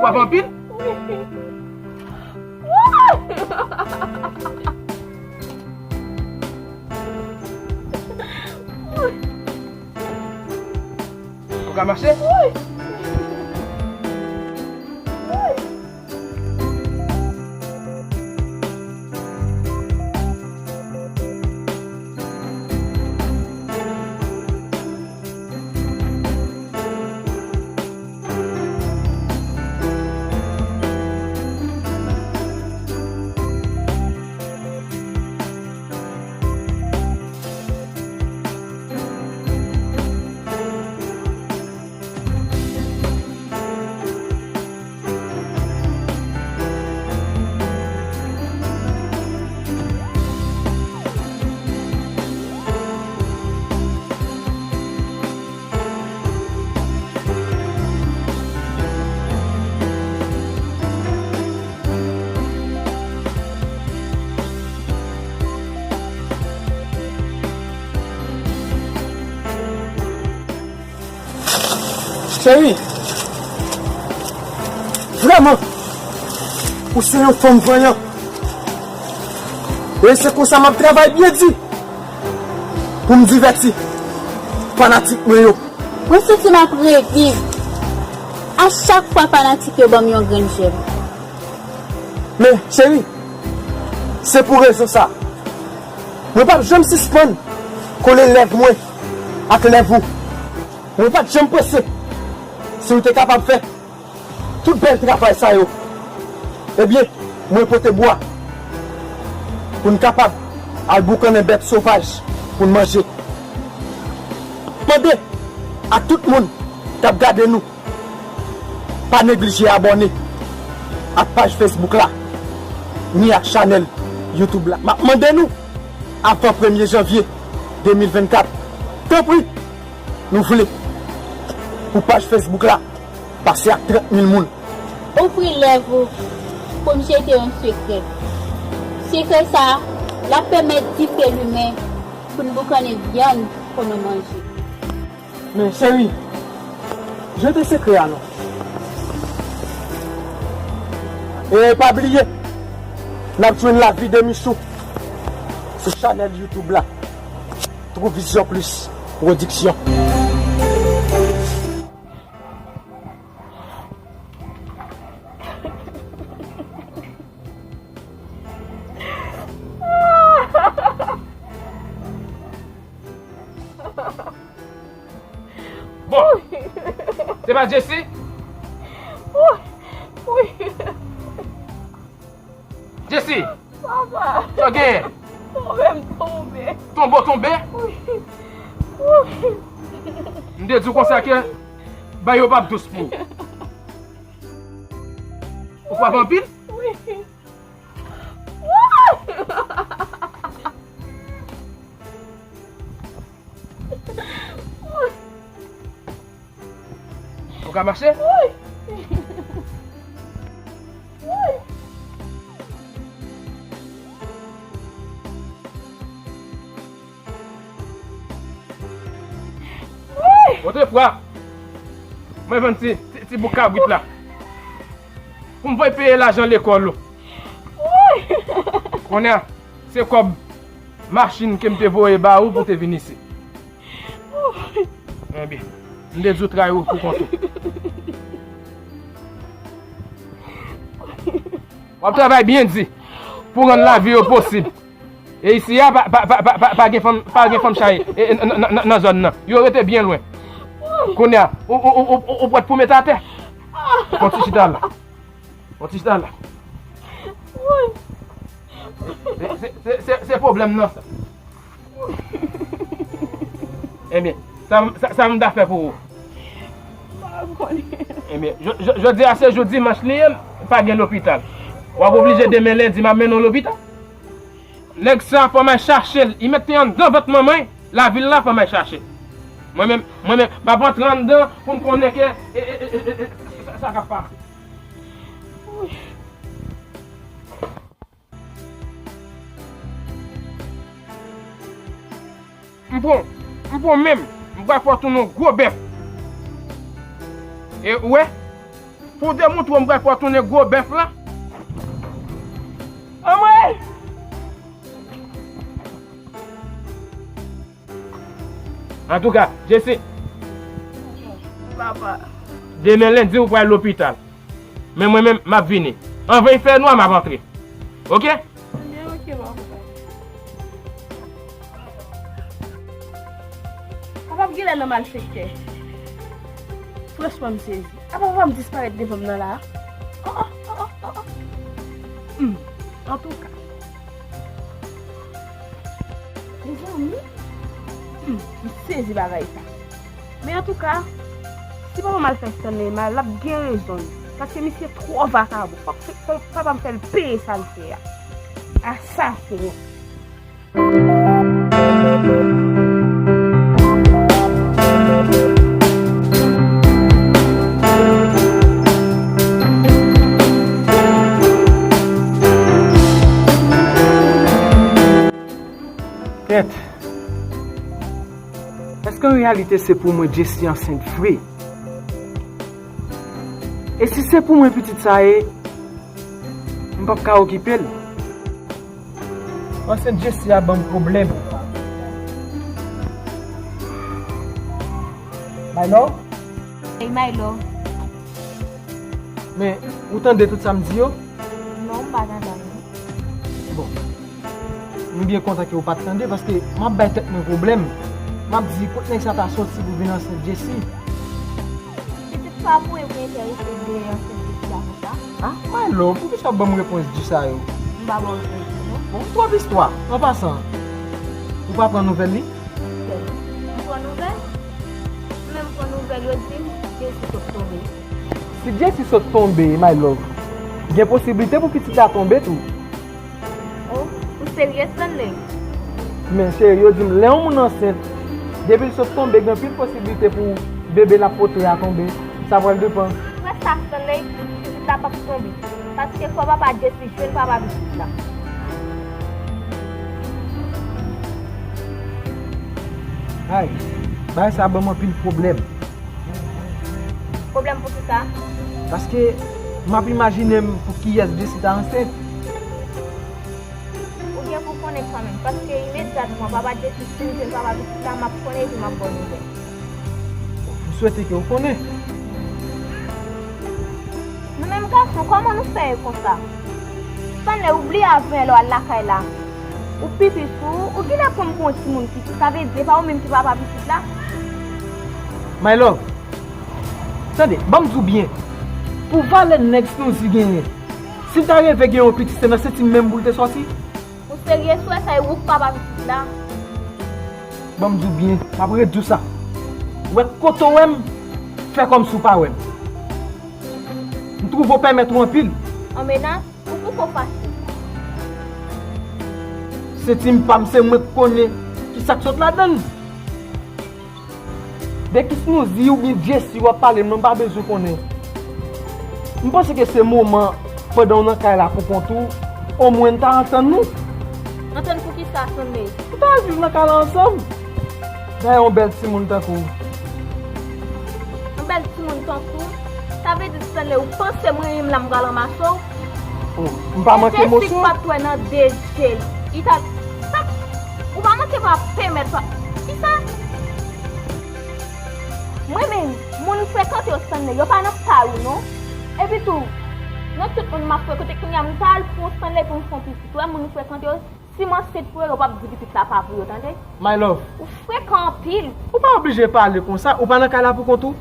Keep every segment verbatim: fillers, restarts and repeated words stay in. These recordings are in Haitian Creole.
W ap anpil? Ou ka mache? Cheri, vrèman, ou se yon fanm vanyan. E se konsa m ap travay byen di pou m divèti fanatik mwen yo. Mwen santi m ap reviv a chak fwa fanatik yo ban m yon grenn jèm. Men, cheri, se pou rezon sa, mwen p ap janm sispann kole lèv mwen ak lèv ou. Mwen pa t janm panse si w te kapab fè tout bèl travay sa yo. Ebyen, mwen pote bwa pou n kapab al boukannen bèt sovaj pou n manje. Mande a tout moun k ap gade nou, pa neglije abòne ak paj Facebook la, ni ak chanèl YouTube la. M ap mande nou, avan premye janvye de mil vennkat, tanpri, nou vle pou paj Facebook la pase ak trant mil moun. Ofri lèv ou pou m jete yon sekrè. Sekrè sa a, l ap pèmèt dife limen pou n boukannen vyann pou nou manje. Men, cheri, jete sekrè a non. E pa bliye, n ap jwenn lavi de Michou sou chanèl YouTube la, Trou Vizyon Plis Pwodiksyon. Bon, se pa Jessy? Wi, wi. Jessy! Papa! Sa w genyen? Tonbe, m tonbe. Tonbe w tonbe? Wi. Wi. M te di w konsa ke bagay yo p ap dous pou ou. Ou frape anpil? Wi. Ou ka mache? Wi. Wi. Wi. Otrefwa, mwen vann ti, ti, ti bouk kabrit la pou m voye peye lajan lekòl ou. Wi. Kounye a, se kòb machin ke m te voye ba ou pou w te vin isit. Ebyen, m te di w travay ou pou kont ou. W ap travay byen di pou rann lavi yo posib. E isi a, pa, pa, pa, pa, pa, pa gen fanm, pa gen fanm chaye, e, e, nan, nan, nan, nan zòn nan. Yo rete byen lwen. Kounye a, ou, ou, ou, ou, ou prèt pou mete atè? Fon ti chita la. Fon ti chita la. Se, se, se, se, se pwoblèm nan sa. Ebyen, sa, sa, sa m ta fè pou ou? Ebyen, jò-, jò-, jòdi a se jou dimanch li ye, pa gen lopital. W ap oblije demen lendi, m ap mennen w lopital. Nèg sa, fò m al chache l. Li mèt te anndan vant manman l, lavil la, fò m al chache l. Mwen menm, mwen menm, m ap antre anndan pou m konnen ke, e, e, sa, sa k ap pase. M pran, m pran menm, m pral fè w tounen yon gwo bèf. E ou wè, Pou w te montre w, m pral fè w tounen gwo bèf lan. Anmwey! Antouka, Jesi. Papa. Demen lendi, ou pral lopital. Men mwen menm, m ap vini. Anvan l fè nwa, m ap antre. Oke? Ebyen, oke, papa. Papa, m genlè nan malfektè. Franchman, m sezi. Apa papa m disparèt devan m nan la a? Oh, oh, oh, oh, oh, oh. Hmm. Antouka. Mezanmi. Hmm, m sezi bagay sa. Men antouka, si papa m al fè Stanley mal, l ap gen rezon l. Paske misye twò vakabon. Fòk, fòk papa m fè l peye sa l fè a. Asasen. Kèt. Èske an reyalite se pou mwen Jessie ansent vre? E si se pou mwen pitit sa ye, m p ap ka okipe l. Ansent Jessie a ban m pwoblèm. Maylor? Hey, Maylor. Men, ou tande tout sa m di yo? Non, m pa tande anyen. Bon. M byen kontan ke w pa t tande, paske m ap bay tèt mwen pwoblèm. M ap di, kot nèg sa ta soti pou vin ansent Jessie? Pitit pa pou e pou enterese de ansent Jessie a konsa. Ah, Maylor, poukisa w ban m repons di sa yo? M pa ba w repons di, non. Bon, twòp istwa. An pasan, ou pa pran nouvèl li? M pran nouvèl? Men m pran nouvèl, yo di m Jessie sot tonbe. Si Jessie sot tonbe, Maylor, gen posiblite pou pitit la tonbe tou. Oh, ou serye, Stanley? Men cheri, yo di m lè yon moun ansent, depi l sot tonbe, gen anpil posiblite pou bebe l ap pote a tonbe. Sa pral depann. Frè sa, Stanley, pitit la p ap tonbe. Paske fò papa Jessie jwenn papa pitit la. Ay, bagay sa ban m anpil pwoblèm. Pwoblèm pou kisa? Paske m ap imajine m pou kiyès Jessie ta ansent. Ou gen pou konnen kanmenm, paske imedyatman papa Jessie fin jwenn papa pitit la, m ap konnen epi m ap ba w nouvèl. M swete ke w konnen. Nou menm gason, kòman nou fè ye konsa? Stanley, ou bliye avanyè lè w al lakay la. Ou pipi sou ou, ou genlè pran m pou yon timoun piti. Sa vle di, se pa ou menm ki papa pitit la? My love, tande, ban m di w byen. Pou valè nèg Snouzy genyen, si l ta reve gen yon pitit, se nan senti m menm pou l te sòti. Ou serye, frè, sa e ou k papa pitit la? Ban m di w byen, m ap redi w sa. Ou wè kote w wè m, fè kòmsi w pa wè m. M twouve w pèmèt ou anpil. An menas? Ou poko fache. Se timoun pa m, se mwen k konnen kisa k sot ladann. De ki Snouzy oubyen Jessie w ap pale m nan, m pa bezwen konnen. M panse ke se moman, pandan w nan kay la pou kont ou, omwen n ta antann nou. Antann pou kisa, Stanley? Nou ta al viv nan kay la ansanm. Dayè, yon bèl timoun tankou w. Yon bèl timoun tankou w? Sa vle di, Stanley, ou panse mwen menm la m pral ranmase w? Oh, m pa manke mo sou ou. Jessie pa t wè nan de je l. Li ta, sa, ou pa manke pa pèmèt pa. Kisa? Mwen menm, moun m frekante yo, Stanley, yo pa nan kay ou non. Epi tou, nan tout moun m ap frekante kounye a, m ta al pou Stanley pou m fè yon pitit. Ou wè moun m frekante yo, si m ansent pou yo, yo p ap di pitit la pa pou yo, tande? My love. Ou frekan anpil. Ou pa oblije pale konsa, ou pa nan kay la pou kont ou.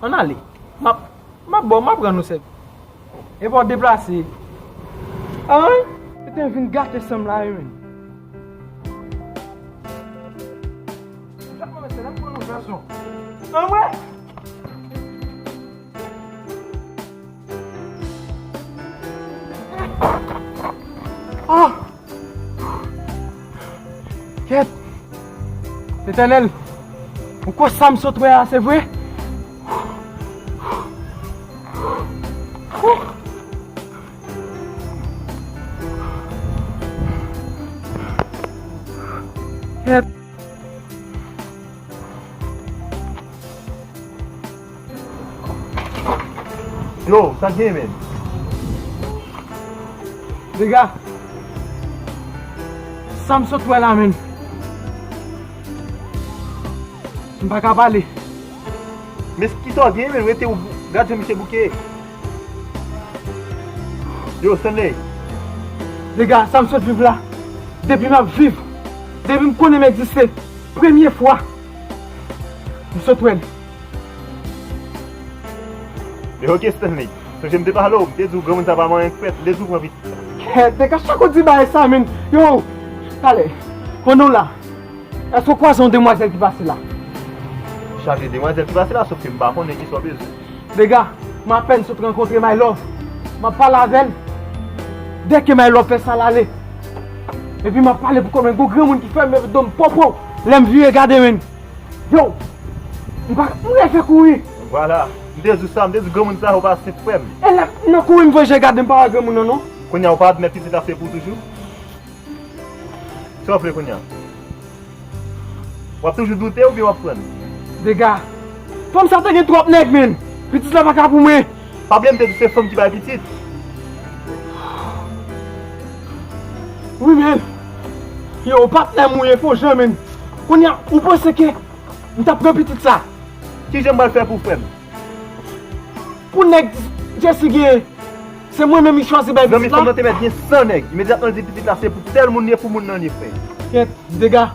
Ann ale. M ap, m ap ba w, m ap rann ou sèvis. Epa w deplase. Ann? Ou te vin gate san m la, wi, menn. Anmwe! Ah! Kèt! Letènèl, ou kwè sa m sot wè a se vre? Kèt! Yo, sa k gen, menn? Dega, sa m sot wè la, menn. M pa ka pale. Men kisa w gen, menn? Rete w gad jan misye bouke. Yo, Stanley. Dega, sa m sot viv la. Depi m ap viv, depi m konnen m egziste, premye fwa m sot wè l. Men oke, Stanley. Sonje m te pale w, m te di w granmoun sa pa manyen k fèt, m te di w pran pitit sa. Kèt, Dega, chak ou di bagay sa, menn. Yo, talè, pandan w la, èske w kwaze yon demwazèl ki pase la? Chaje demwazèl ki pase la, sòf ke m pa konnen kisa w bezwen. Dega, m apèn sot rankontre My Love. M ap pale avè l. Dèke My Love fè sa l ale. Epi m ap pale pou kòm yon gwo granmoun ki fè m leve do m popo. Lè m vire gade, menn. Yo! M pa, m refè kouri. Vwala. M te di w sa, m te di w granmoun sa yo pa senp, frè m. E lè m nan kouri, m voye je gade, m pa wè granmoun nan, non. Kounye a, ou pa admèt pitit la se pou toujou? Sa w vle kounye a? W ap toujou doute oubyen w ap pran? Dega. Fanm sa te gen twòp nèg, menn. Pitit la pa ka pou mwen. Pa bliye m te di w se fanm ki bay pitit. Wi, menn. Yo, patnè m ou ye, fò jan, menn. Kounye a, ou panse ke m t ap pran pitit sa? Kijan m pral fè pou frè m? Pou nèg Jesse gen, se mwen menm li chwazi bay pitit la. Zanmi, fanm nan te mèt gen san nèg. Imedyatman l di pitit la se pou tèl moun li ye, pou moun nan li ye, frè. Kèt, Dega,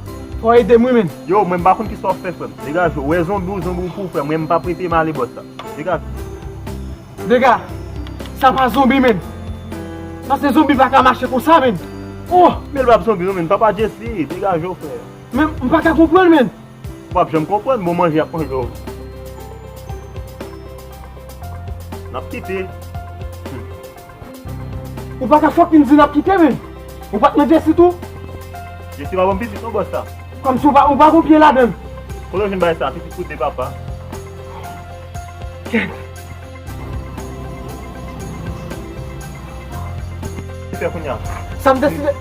fò w ede m wi, menn. Yo, mwen m pa konn kisa w ap fè, frè m. Degaje w, wè zonbi w, zonbi w pou w, frè m. Mwen m p ap rete m ale bò sa. Degaje w. Dega, sa pa zonbi, menn. Sa se zonbi pa ka mache konsa, menn. Oh! Men l p ap zonbi non, menn. Papa Jesse, degaje w, frè. Men m pa ka konprann, menn. W ap janm konprann, bon manje ap manje w. N ap kite. Ou pa ka fucking di n ap kite, menn. Ou pa t nan Jesse tou? Jesse pa ban m pitit non, bòs la. Kòmsi ou pa, ou pa gon pye ladan l. Kote w jwenn bagay sa, pitit kote papa. Kèt. Fè kounye a. Sa m deside.